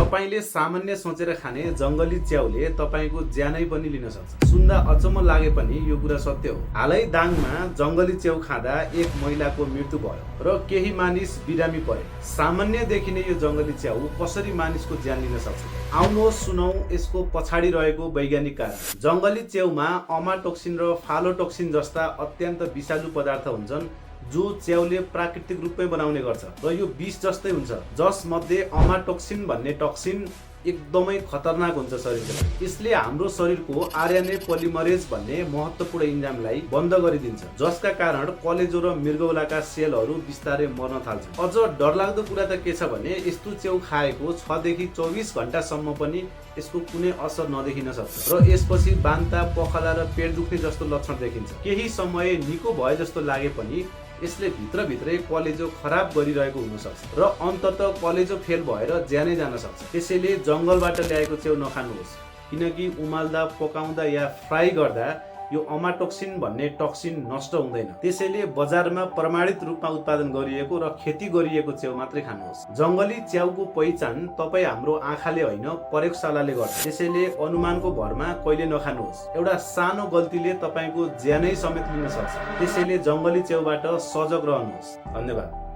तपाईले सामान्य सोचेर खाने जंगली च्याउले तपाईको ज्यानै पनि लिन सक्छ। सुन्दा अचम्म लागे पनि यो कुरा सत्य हो। हालै दाङमा जंगली च्याउ खाँदा एक महिलाको मृत्यु भयो र केही मानिस बिरामी परे। सामान्य देखिने यो जंगली च्याउ कसरी मानिसको ज्यान लिन सक्छ? आउनुहोस् सुनौ यसको पछाडि रहेको वैज्ञानिक कारण। जंगली च्याउमा अमाटोक्सिन र फालोटोक्सिन जस्ता अत्यन्त विषालु पदार्थ हुन्छन् जो च्याउले प्राकृतिक रूपमै बनाउने गर्छ र यो विष जस्तै हुन्छ। जसमध्ये अमाटोक्सिन भन्ने टक्सिन एकदमै खतरनाक हुन्छ शरीरको लागि। यसले हाम्रो शरीरको आरएनए पोलिमरेज भन्ने महत्त्वपूर्ण इन्जामलाई बन्द गरिदिन्छ, जसका कारण कलेजो र मृगौलाका सेलहरू बिस्तारै मर्न थाल्छन्। अझ डरलाग्दो कुरा त के छ भने यस्तो च्याउ खाएको 6 देखि 24 घण्टासम्म पनि यसको कुनै असर नदेखिन सक्छ र यसपछि बान्ता, पखाला र पेट दुख्ने जस्तो लक्षण देखिन्छ। केही समय निको भए जस्तो लागे पनि यसले भित्रभित्रै कलेजो खराब गरिरहेको हुन सक्छ र अन्ततः कलेजो फेल भएर ज्यानै जान सक्छ। त्यसैले जंगलबाट ल्याएको च्याउ नखानुहोस्, किनकि उमाल्दा, पकाउँदा या फ्राई गर्दा यो अमाटोक्सिन भन्ने टक्सिन नष्ट हुँदैन। त्यसैले बजारमा प्रमाणित रूपमा उत्पादन गरिएको र खेती गरिएको च्याउ मात्रै खानुहोस्। जंगली च्याउको पहिचान तपाई हाम्रो आँखाले होइन प्रयोगशालाले गर्छ। त्यसैले अनुमानको भरमा कहिले नखानुहोस्। एउटा सानो गल्तीले तपाईको ज्यानै समेत लिन सक्छ। त्यसैले जंगली च्याउबाट सजग रहनुहोस्। धन्यवाद।